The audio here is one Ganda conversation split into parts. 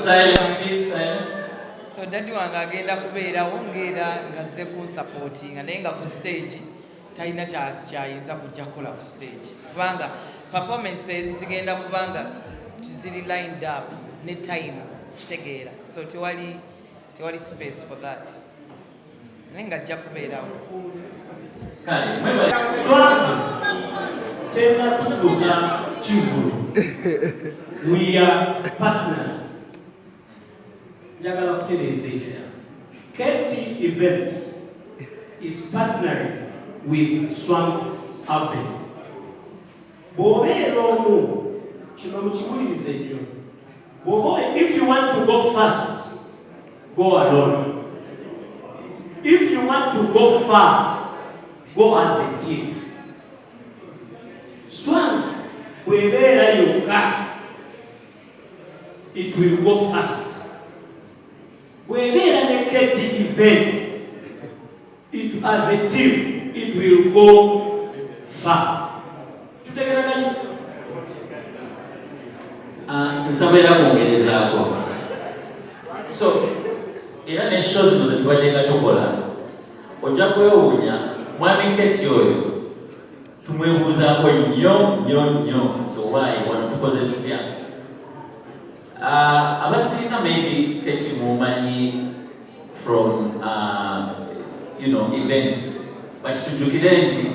Silence, please, silence. So daddy wange agenda kubeerawo ng'era ng'azze kunsupportinga, naye nga ku stage talina kyayinza kujja kukola ku stage, kubanga performances zigenda kubanga ziri lined up ne time, kitegeera? So tewali space for that, naye ng'ajja kubeerawo. Kale, mwebale. Swangz tenatukuza kivulu. We are partners. Njagala kutereeza ekyo. KT Events is partnering with Swangz Avenue. Bw'obeera omu, kino mukiwulirize nnyo. Bw'oba, if you want to go fast, go alone. If you want to go far, go as a team. Swangz bw'ebeera yokka, it will go fast. Bw'ebeera ne KT Events, it, as a team, it will go far. Tutegeraganye? Ah, nsaba era kwongerezaako. So era ne show zino zetubadde nga tukola, ojja kwewuunya, mwami Keti oyo tumwebuuzaako nnyo nnyo nnyo nti owaayi wano tukoze tutya? Ah, abasinga maybe Keti mumanyi from events, but tujjukire nti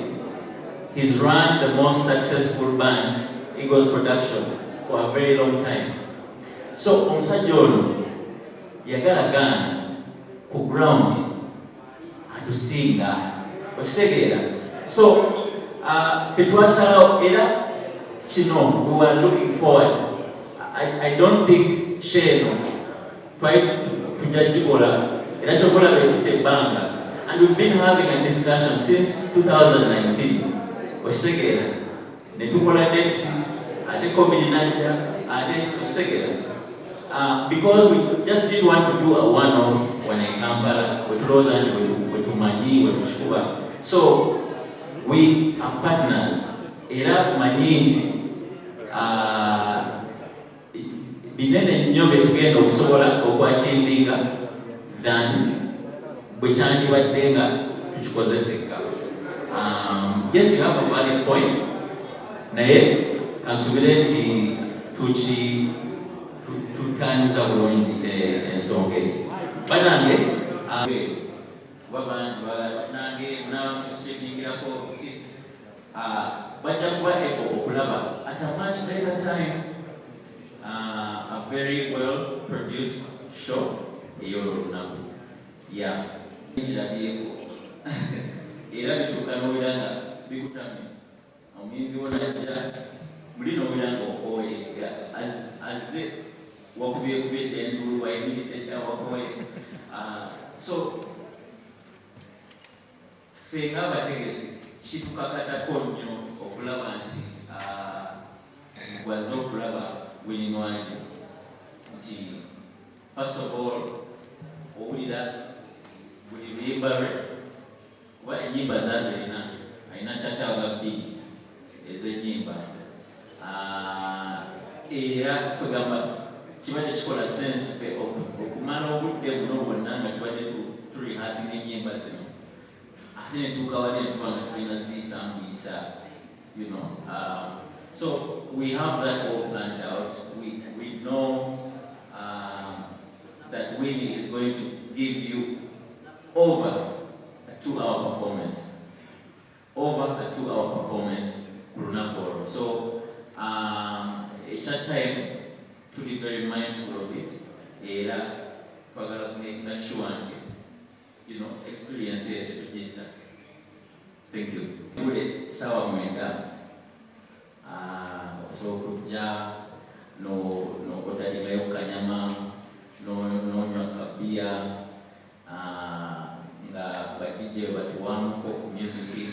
he's run the most successful band, Eagles Production, for a very long time. So omusajja ono yagalagaana ku ground atusinga, okitegeera? So ffe twasalawo, era kino we were looking forward. I don't think show eno twali tujja gikola, era kyokola betutte ebbanga, and we've been having a discussion since 2019, okitegeera? Ne tukola dates, ate COVID najja ate, okitegeera? Because we just didn't want to do a one-off wano e Kampala wetulowooza nti wetumanyi wetukikuba. So we are partners, era manyi nti binene nnyo bye tugenda okusobola okwachievinga than bwe kyandibadde nga tukikoze ffekka. Yes, you have a valid point, naye kansubire nti tutangiza bulungi ensonga eyo. Banange, kuba bangi banange munabamustreamingirako, bajja kuba able okulaba at a much better time a very well produced show ey'olwo olunaku. Ya kirabyeko era bituuka n'owulira nga bikutamye, omuyimbi wo najja muli n'owulira nga okooye, nga azze wakubyekubye edda enduulu, wayimiridde dda, wakooye. Ah, so ffe ng'abategesi kitukakatako nnyo okulaba nti gwaze okulaba Winnie Nwagi, nti first of all owulira buli luyimba lwe, kuba ennyimba zazirina, alina tataaga bbiri ez'ennyimba. Ah, era kwegamba kibadde kikola sense ffe okumala obudde buno bwonna nga tubadde turehearsinga ennyimba zino, ate netuuka wali netuba nga tulina ziyisa. So we have that all planned out. We know that Winnie is going to give you over a 2-hour performance, over a 2-hour performance ku lunaku olwo. So ekya time tuli very mindful of it, era twagala kumakinga sure nti experience eyo tetugiyita. Thank you. Bule saawa 9, ah, osobola okujja noorderingayo kanyama, nonywa kabiya, ah, nga ba DJ batuwamuko ku music.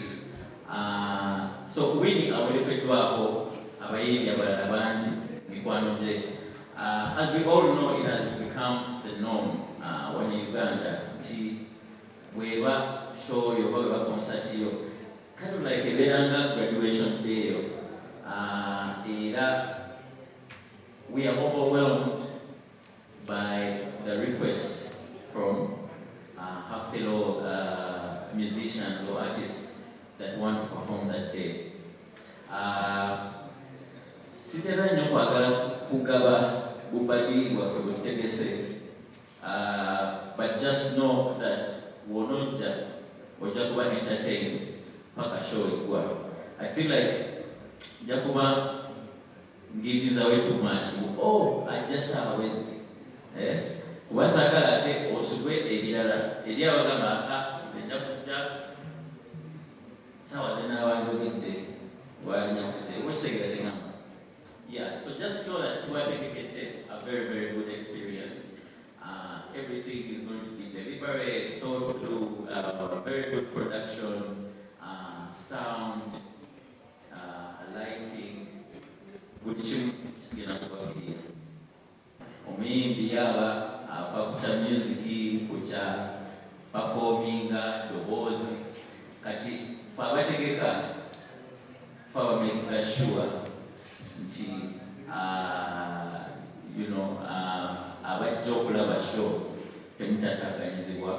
Ah, so Winnie awerekeddwako abayimbi abalala bangi, mikwano gye. As we all know, it has become the norm wano in Uganda nti bweba show yo oba bweba concert yo, kind of like ebeera nga graduation day yo. Era we are overwhelmed. by the requests from her fellow musicians or artists that want to perform that day. Sitera nnyo kwagala kugaba bubadiri bwaffe bwe tutegese, but just know that wonojja ojja kuba entertained paka show eggwa. I feel like nja kuba ngiving away too much. Oh, ajja saawa wezi, eh? Kuba saagala ate osubwe ebirala eri abagamba, "Ah, nze nja kujja saawa zenaaba njogedde walinyakusire." Okitegeera kyeŋŋamba? Yeah, so just know that tubategekedde a very, very good experience. Everything is going to be deliberate, thought through, very good production, sound, lighting, buli kimu kigenda kubakiriya. Omuyimbi yaba afa ku kya music, ku kya performinga, ddoboozi. Kati fe abategeka, fe abamakinga sure nti abajja okulaba show temutataganyizibwa.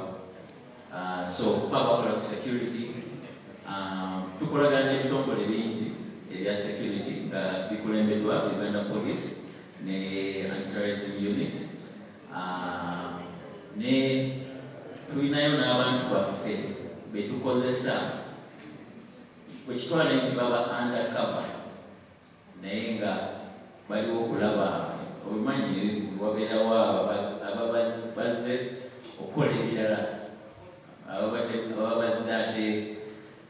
So fe abakola ku security, tukolagana n'ebitongole bingi ebya security nga bikulembeddwa Uganda Police ne Anti-Terrorism Unit, ne tulinayo n'abantu baffe betukozesa bwekitwala nti baba undercover, naye nga baliwo okulaba obimanyi wabeerawo aba bazze okukola ebirala, ababadde ababa bazze ate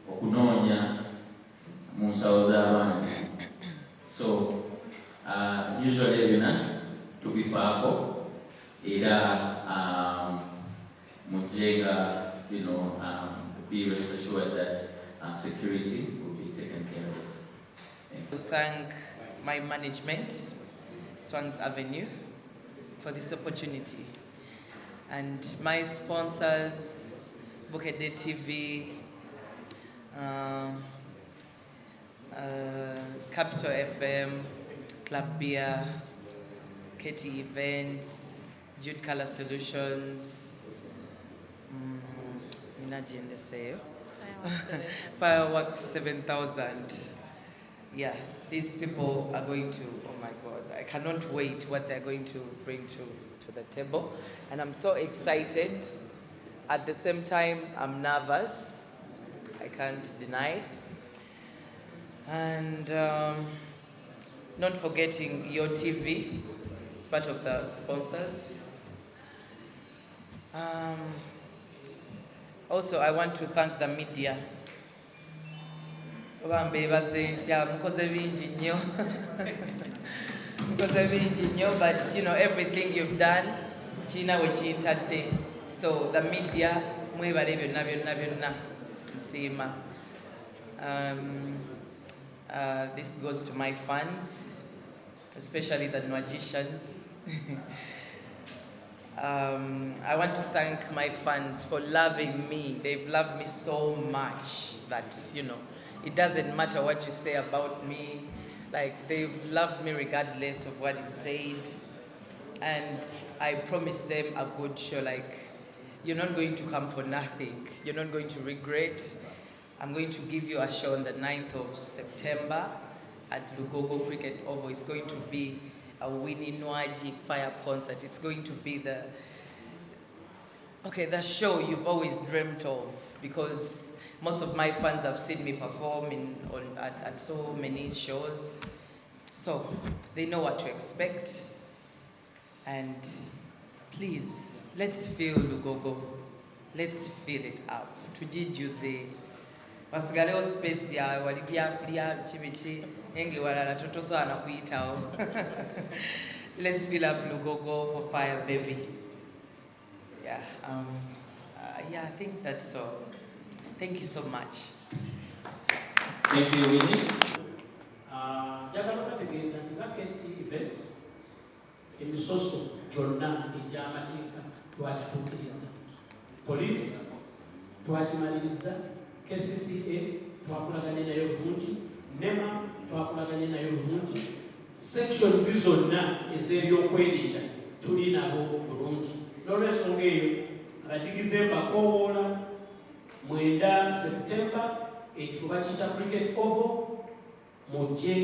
okunoonya mu nsawo z'abantu. So usually byonna tubifaako era mujje nga be rest assured that security will be taken care of. Thank you. To thank my management, Swangz Avenue, for this opportunity. And my sponsors, Bukedde TV, Capital FM, Club Beer, KT Events, Jude Color Solutions, Nina Fireworks 7000. Yeah, these people are going to, oh my God, I cannot wait what they're going to bring to the table. And I'm so excited. At the same time, I'm nervous. I can't deny. And not forgetting your TV, it's part of the sponsors. Also, I want to thank the media. Oba mbeebaze ntya? Mukoze bingi nnyo, mukoze bingi nnyo, but everything you've done kirina we kiyitadde. So the media, mwebale byonna byonna byonna, nsiima. This goes to my fans, especially the magicians. I want to thank my fans for loving me. They've loved me so much that it doesn't matter what you say about me. Like, they've loved me regardless of what is said. And I promise them a good show. Like, you're not going to come for nothing. You're not going to regret. I'm going to give you a show on the 9th of September at Lugogo Cricket Oval. It's going to be a Winnie Nwagi fire concert. It's going to be the show you've always dreamt of, because most of my fans have seen me perform in, on, at so many shows. So they know what to expect. And please, let's fill Lugogo. Let's fill it up. Tugijuze. Wasigalewo space yawe wali byakulya biki biki naye nga ewalala totosobola na kuyitawo. Let's fill up Lugogo for Fire Baby. Yeah, I think that's all. Thank you so much. Thank you, Winnie. Ah, njagala obategeeza nti ba KT Events emisoso gyonna egy'amateeka twagituukiriza, poliisi twagimaliriza, KCCA twakolaganye nayo bulungi, NEMA twakolaganye nayo bulungi, sections zonna ez'ebyokwerinda. Tuli nabo bulungi. N'olwensonga eyo, abadigize mbakoowoola 9 September, ekifo bakiyita Cricket Oval. Mujje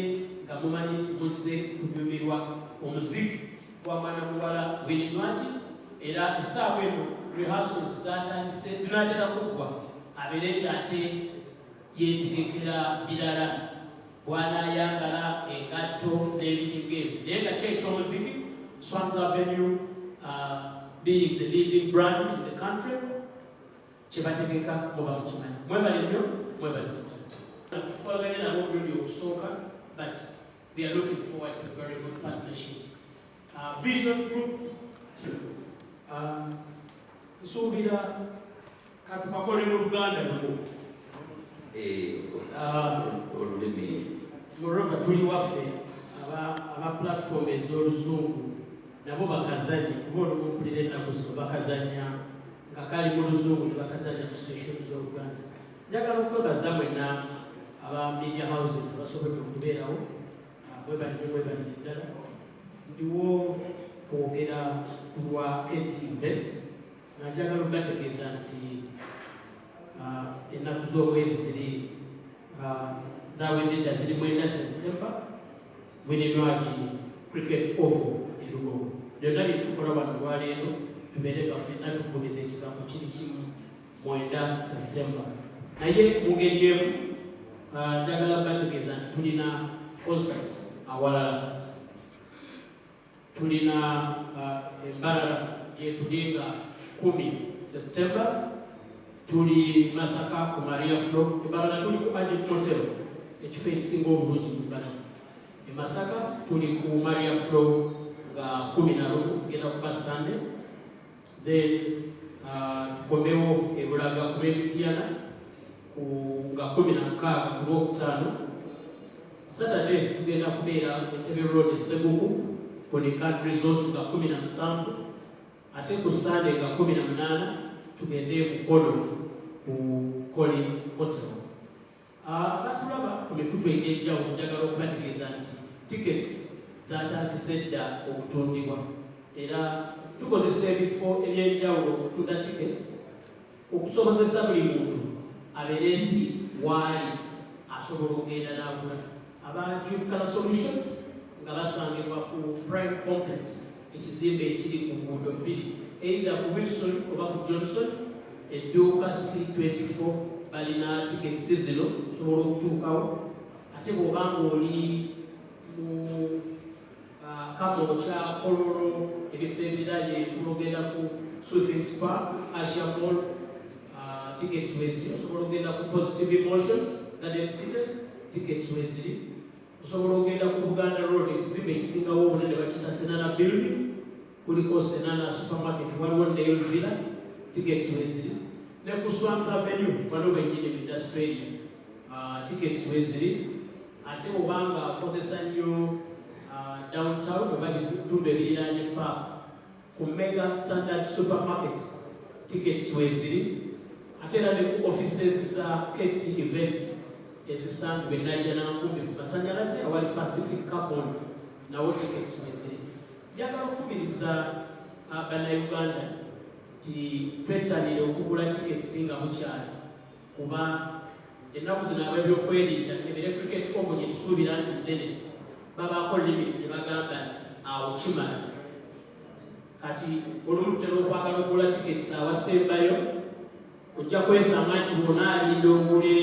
nga mumanyi nti muzze kunyumirwa omuziki gwa mwana muwala Winnie Nwagi. Era essaawa eno rehearsals zatandise, zinatera kuggwa, abeere nti ate yeetegekera birala bw'anaayambala, engatto n'ebiringa ebyo. Naye nga ki ekyomuziki, Swangz Avenue being the leading brand in the country, kyebategeka muba mukimanyi. Mwebale nnyo, mwebale. Tukolaganye nabo omulundi okusooka, but we are looking forward to a very good partnership. Vision Group. Nsuubira katukakole mu Luganda lumu. Olulimi. Moreover, tuli waffe aba platform ez'Oluzungu nabo bakazanya, kuba olumu mpulira ennaku zino bakazanya nga kali mu Luzungu ne bakazanya ku station z'Oluganda. Njagala okwebaza mwenna aba media houses abasobodde okubeerawo. Mwebale nnyo, mwebalire ddala. Ndiwo kwogera ku lwa KT Events, nga njagala okubategeeza nti ennaku z'omwezi ziri zawedde dda, ziri 9 September, Winnie Nwagi Cricket Oval e Lugogo. Byonna bye tukola wano olwaleero, tubeere nga ffenna tukubiza ekigambo kiri kimu, 9 September. Naye mu ngeri emu, njagala bategeeza nti tulina concerts awalala. Tulina Embarara gyetuli nga 10 September, tuli Masaka ku Maria Flo. Embarara tuli ku Agip Hotel, ekifo ekisinga obulungi mu Mbarara. E Masaka tuli ku Maria Flo nga 11, genda kuba Sunday. Then tukomewo e Bulaga ku lw'Emityana nga 16 ku Lwokutaano. Saturday tugenda kubeera Entebbe Road e Seguku ku Nikan Resort nga 17, ate ku Sunday nga 18 tugende e Mukono ku Colin Hotel. Abatulaba ku mikutu egy'enjawulo, njagala okubategeeza nti tickets zatandise dda okutundibwa, era tukozesa ebifo ebyenjawulo okutunda tickets okusobozesa buli muntu abeere nti waali asobola okugenda n'agula. Aba Jupkala Solutions nga basangibwa ku Prime Complex, ekizimbe ekiri ku nguudo bbiri, either ku Wilson oba ku Johnson, edduuka C24, balina tickets zino, osobola okutuukawo. Ate bw'oba ng'oli mu Kamwokya, Kololo, ebifo ebiriraanye, osobola ogenda ku Soothing Spa, Asia Mall, tickets weziri. Osobola ogenda ku Positive Emotions, Garden City, tickets weziri. Osobola ogenda ku Buganda Road, ekizimbe ekisingawo obunene bakiyita Senana Building, kuliko Senana Supermarket, waliwo Neon Villa, tickets weziri. Ne ku Swangz Avenue wano bennyini mu industrial area, tickets weziri. Ate obanga okozesa nnyo downtown oba bitundu ebiriraanye park, ku Mega Standard Supermarket tickets weziri. Ate era ne ku offices za KT Events ezisangibwa e Najjanankumbi ku masanyalaze awali Pacific Carbon, nawo tickets weziri. Njagala okukubiriza Bannayuganda nti twettanire okugula tickets nga bukyali, kuba ennaku zino ab'ebyokwerinda, ebere Cricket Oval gye tusuubira nti nnene, babaako limit gye bagamba nti awo kimala. Kati olumu tutera okwagala okugula tickets awasembayo, ojja kwesanga nti bw'onaalinda ogule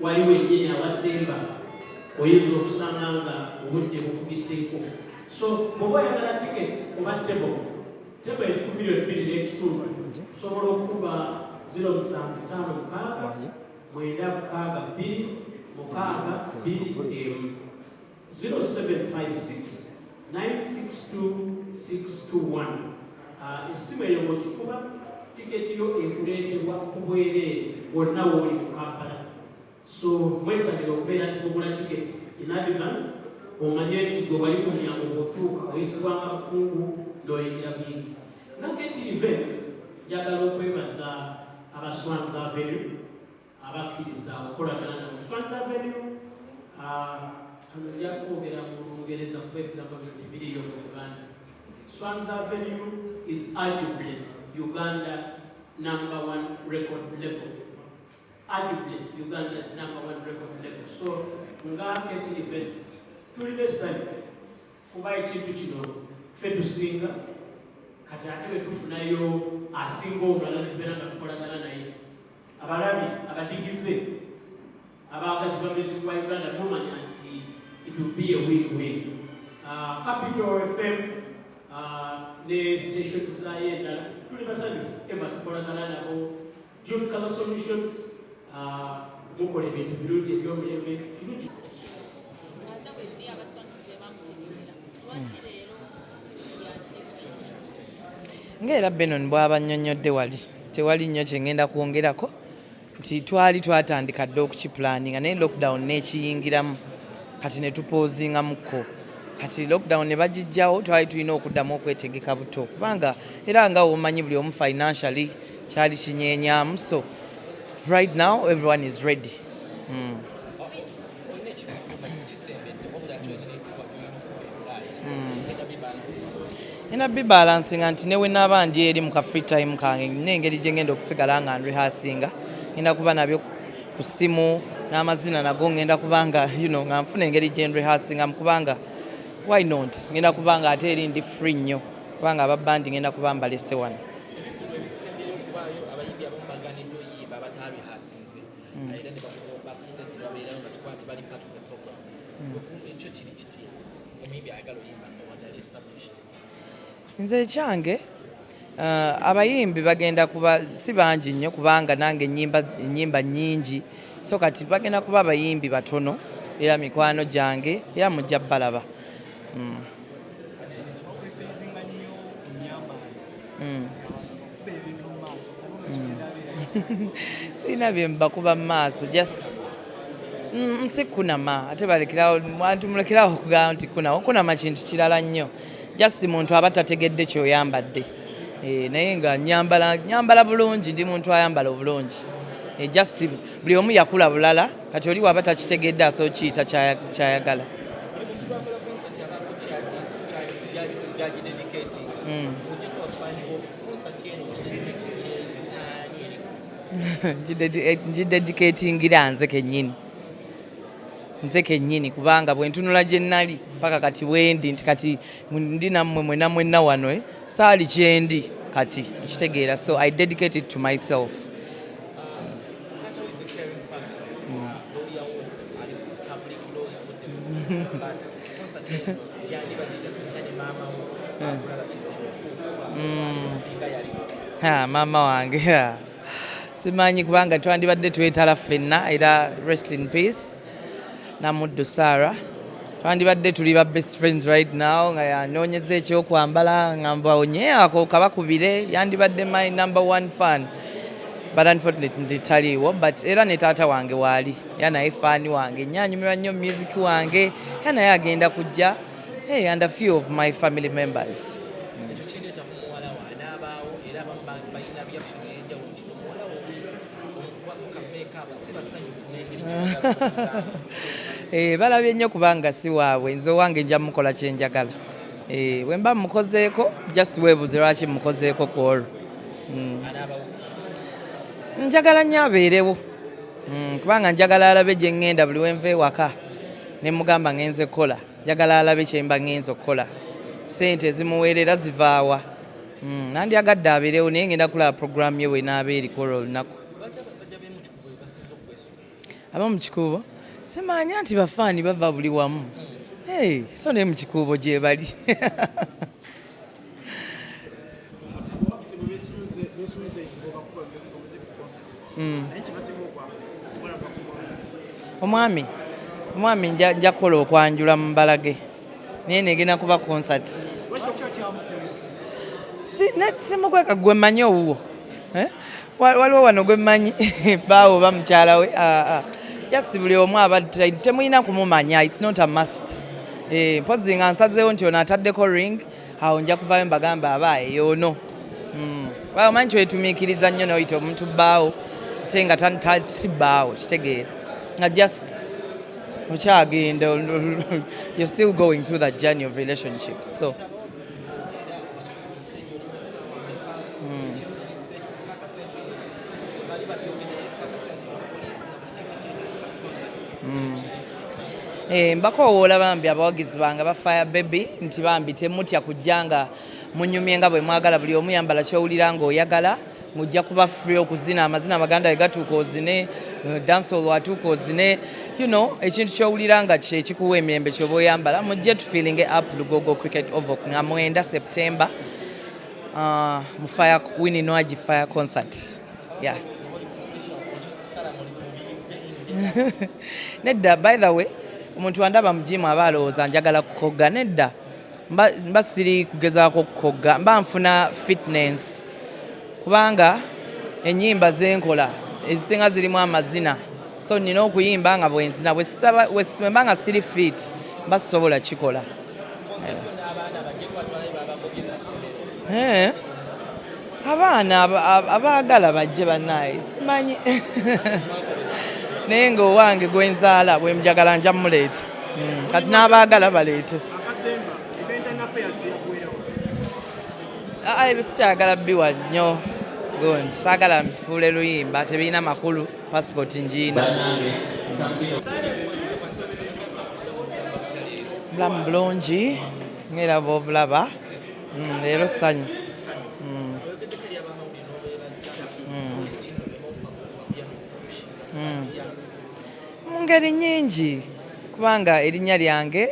wali wennyini awasemba, oyinza okusanga nga obudde bukubiseeko. So bw'oba oyagala ticket oba table, table eri ku 2.5 miliyoni, osobola okuba 0756 962 621, 0756 962 621. Essimu eyo bw'ogikuba, tiketi yo ekuleetebwa ku bwereere wonna w'oli mu Kampala. So mwetanire okubeera nti mugula tickets in advance, omanye nti gwe wali ku mulyango bw'otuuka oyisibwanga mukungu n'oyingira buyingizi. Nga KT Events, njagala okwebaza aba Swangz Avenue abakkiriza okukolagana nabo. Swangz Avenue, nja kwogera mu Lungereza kuba ebigambo bino tebiriyo mu Luganda. Swangz Avenue is arguably Uganda's number one record label, arguably Uganda's number one record label. So nga KT Events tulina essanyu kuba ekintu kino ffe tusinga. Kati ate bwe tufunayo asinga omulala ne tubeera nga tukolagana naye, abalabi abadigize, abaagazi ba music wa Uganda, mumanya nti it will be a win-win. Capital FM ne stations zayo endala, tuli basanyufu eva tukolagana nabo. June Color Solutions, mukola ebintu birungi ebyomulembe, kirungi. Aze bwebiri abaswangisi be bamutegeera, lwaki leero yakiri? Ng'era Benon bw'aba nnyonnyodde wali, tewali nnyo kye ngenda kwongerako nti twali twatandika dda okukipulaninga, naye lockdown n'ekiyingiramu, kati ne tupoozingamukko. Kati lockdown ne bagijjawo, twali tulina okuddamu okwetegeka buto, kubanga era nga womanyi buli omu financially kyali kinyeenyamu. So right now everyone is ready. Olina ekigambo kisembedde, wabula ate olina ettuba gyolina okuba ebulaaya, ogenda bibalansi? Nina bibalansinga nti ne wenaaba ndi eri mu ka free time kange, n'engeri gye ngenda okusigala nga nrehasinga, ngenda kuba nabyo ku ssimu n'amazina nago ngenda kubanga nga nfuna engeri gye nrehasinga, kubanga why not, ngenda kubanga ate eri ndi free nnyo, kubanga ababandi ngenda kuba mbalese wano. Ebivvulu ebisembyeyo okubaayo, abayimbi abamu baganiddwa oyimba abataarehasinze, era ne bakuba backstage ne babeerayo nga tekuba nti bali part of the program. Ekyo kiri kiti omuyimbi ayagala oyimba nga wadde ali established? Nze ekyange, abayimbi bagenda kuba si bangi nnyo, kubanga nange ennyimba ennyimba nnyingi, so kati bagenda kuba abayimbi batono, era mikwano gyange, era mujja balaba. Okusinzinga nnyo ku nyambala, kuba ebintu mu maaso oba kigenda abeera? Sirina bye mbakuba mu maaso, just si kunama, ate balekerawo anti mulekerawo okugamba nti kunama. Okunama kintu kirala nnyo, just muntu aba tategedde kyoyambadde. Naye nga nyambala, nyambala bulungi, ndi muntu ayambala obulungi. Just buli omu yakula bulala, kati oli waba takitegedde asobola okiyita kyayagala. Buli muntu lwakola concert abaako gyagidedicating. Ojjeko bafaani bo, concert eno ogidedicating ani eri? Ngidedicatingira nze kennyini, nze kennyini, kubanga bwe ntunula gye nnali paka kati wendi nti kati ndi nammwe mwena mwenna wano, saali kyendi kati nkitegeera, so I dedicate it to myself. Taata is a caring person. Lawyer wo ali public lawyer budde, but concert eno yandibadde singa ne maama wo akulaba kino kyofuuka singa yaliwo. Ha, maama wange, ha. Simanyi, kubanga twandibadde twetala ffenna, era rest in peace Namuddu Sarah, twandibadde tuli ba best friends right now, nga yanoonyeza ekyokwambala nga mbawonye ako kabakubire, yandibadde my number one fan, but unfortunately taliiwo. But era ne taata wange waali, era naye fan wange nnyo, anyumirwa nnyo music wange, era naye agenda kujja, hey, and a few of my family members. Ekyo kireeta ku muwala wo anaabaawo, era abamu balina reaction ey'enjawulo kino muwala wo oluusi omukubako ka makeup si basanyufu n'engeri gy'oyagala. Balabye nnyo kubanga si waabwe. Nze owange nja mukola kyenjagala. Bwe mba mukozeeko, just weebuze lwaki mukozeeko ku olwo. Anaabawo? Njagala nnyo abeerewo, kubanga njagala alabe gye ŋŋenda. Buli wenva ewaka ne mugamba ŋŋenze kukola, njagala alabe kye mba ŋŋenze okukola, sente ezimuweerera zivaawa. Nandyagadde abeerewo, naye ngenda kulaba programu ye bwenaaba eriko olwo olunaku. Lwaki abasajja b'emu Kikuubo be basinze okwesuula? Aba mu Kikuubo simanya nti bafaani bava buli wamu. Hey, so naye mu Kikuubo gye bali. Besuuze obakuba omuziki concert, naye kibasinga okwagala Omwami, omwami nja kukola okwanjula mu mbalage, naye negenda kuba concert. Lwaki okyamukwesi? Simukweka, gwe mmanyi owuwo. Eh? Waliwo wano gwe mmanyi baawo oba mukyala we. Ah, ah. Just buli omu aba temulina kumumanya, it's not a must. Mpozi nga nsazeewo nti ono ataddeko ring, awo nja kuvaayo mbagamba aba eyoono. Omanyi kyetumiikiriza nnyo noyita omuntu bbaawo ate nga si bbaawo, kitegeera nga just okyagenda, you're still going through that journey of relationships, so Era Mbakowoola bambi abawagizi bange ba Fire Baby nti bambi temutya kujja nga munyumye nga bwe mwagala, buli omu yambala ky'owulira ng'oyagala, mujja kuba free okuzina amazina amaganda we gatuuka ozine, dancehall watuuka ozine, ekintu ky'owulira nga kyekikuwa emirembe kyoba oyambala. Mujje tufeelinge up Lugogo Cricket Oval nga 9 September, mu Fire Winnie Nwagi Fire Concert. Yeah. Nedda, by the way, omuntu andaba mu gym aba alowooza njagala kukogga. Nedda, mba siri kugezaako kukogga, mba nfuna fitness kubanga ennyimba zenkola ezisinga zirimu amazina, so nina okuyimba nga bwenzina. Bwe mba nga siri fit, mba sisobola kikola. Abaana abaagala bajje bannaye, simanyi, naye nga owange gwenzaala bwe njagala nja muleeta. Kati n'abaagala baleete. Akasemba, event affairs byaggwerawo? Aa, ebyo sikyagala biwa nnyo gundi, saagala mbifuule luyimba, tebirina makulu, passport ngiina. Bannange, something Bulamu bulungi ngera bwobulaba. Leero ssanyu. Mu ngeri nnyingi, kubanga erinnya lyange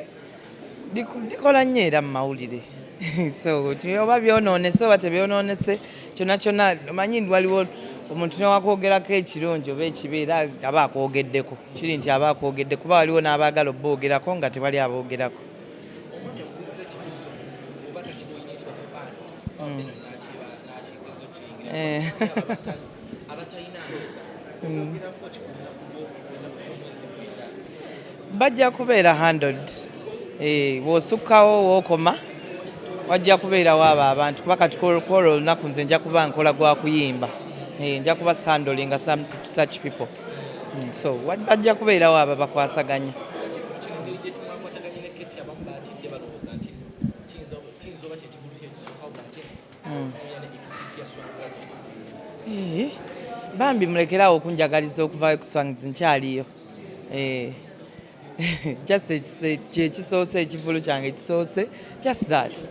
likola nnyo era mu mawulire, so oba byonoonese oba tebyonoonese, kyonna kyonna omanyi waliwo omuntu newakwogerako ekirungi oba ekibi, era aba akwogeddeko, kiri nti aba akwogedde, kuba waliwo n'abaagala obboogerako nga tewali aboogerako. Omwami akubuuza ekibuuzo oba takiboyina eri bafaani nakigezo kiyingira abatalina mpisa, okwogerako ki ku lunaku lw'olunaku z'omwezi 9? Bajja kubeera handled. Bw'osukkawo wookoma wajja kubeerawo abo abantu, kuba kati kwolwo olunaku nze nja kuba nkola gwa kuyimba. Nja kuba handlinga some such people. So bajja kubeerawo abo bakwasaganya. Ekivulu kino, engeri gyekimwakwataganye ne Keti, abamu batidde, balowooza nti kiyinza oba kyekivulu kyekisookawo ate otunuulira ne exit ya Swangz Avenue. Bambi mulekerawo okunjagaliza okuvayo ku Swangz, nkyaliyo. Just kyekisoose, ekivulu kyange kisoose, just that.